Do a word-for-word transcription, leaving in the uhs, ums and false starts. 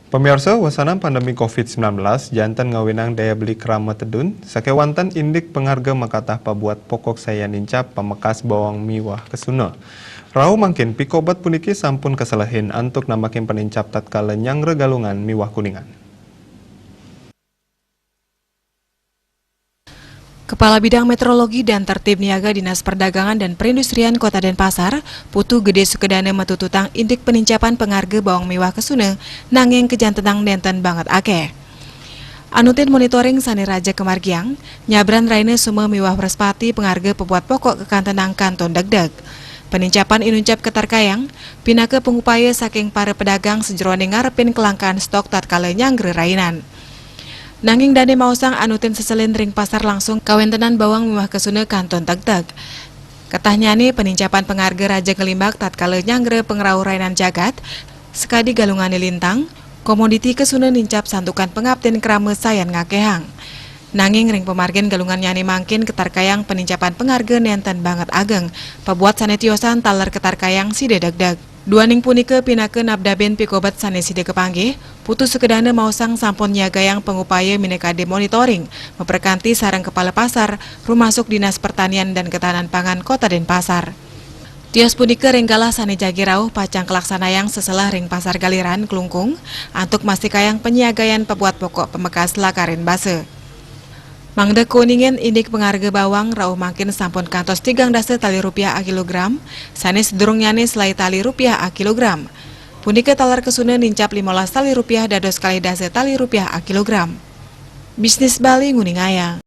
Pamiarsa, wahana pandemi covid sembilan belas janten ngawinang daya beli krama tedun, sakewanten indik pangarga makatah pabuat pokok sayan nincap pamekas bawang miwah kesuna. Rauh mangkin pikobet puniki sampun kaselehin antuk nambakin panincap tatkala nyanggra Galungan miwah Kuningan. Kepala Bidang Meteorologi dan Tertib Niaga Dinas Perdagangan dan Perindustrian Kota Denpasar, Putu Gede Sukedana matututang indik panincapan pangarga bawang miwah kesuna, nanging kajantenang nenten banget akeh. Anutin monitoring sane raja kamargiang, nyabran raina suma miwah wraspati pangarga pabuat pokok kakantenang kantun degdeg. Panincapan inuncap katarkayang, pinaka pangupaya saking para pedagang sajeroning ngarepin kelangkaan stok tatkala nyanggra rainan. Nanging dane maosang anutin seselin ring pasar langsung kawentenan bawang miwah kesuna kantun tegteg. Katahnyane panincapan pangarga raja nglimbak tatkala nyanggra pangrauh rainan jagat, sakadi Galungane lintang, komoditi kesuna nincap santukan pangaptin krama sayan ngakehang. Nanging ring pamargin Galungannyane mangkin katarkayang panincapan pangarga nenten banget ageng, pabuat sane tiosan taler katarkayang sida degdeg. Duaning punika pinaka nabdabin pikobet sane sida kapanggih, Putu Sukedana maosang sampun nyiagayang pangupaya minakadi monitoring, maprakanti sareng kepala pasar, rumasuk Dinas Pertanian dan Ketahanan Pangan Kota Denpasar. Tios punika ring galah sane jagi rauh pacang kalaksanayang seselah ring Pasar Galiran, Klungkung, antuk mastikayang panyiagayan pabuat pokok pamekas lakarin basa. Mangda kuningin indik pangarga bawang rauh mangkin sampun kantos tigang dasa tali rupiah a kilogram, sane sadurungnyane selai tali rupiah a kilogram. Punika taler kesuna nincap limolas tali rupiah dados kalih dasa tali rupiah a kilogram. Bisnis Bali nguningayang.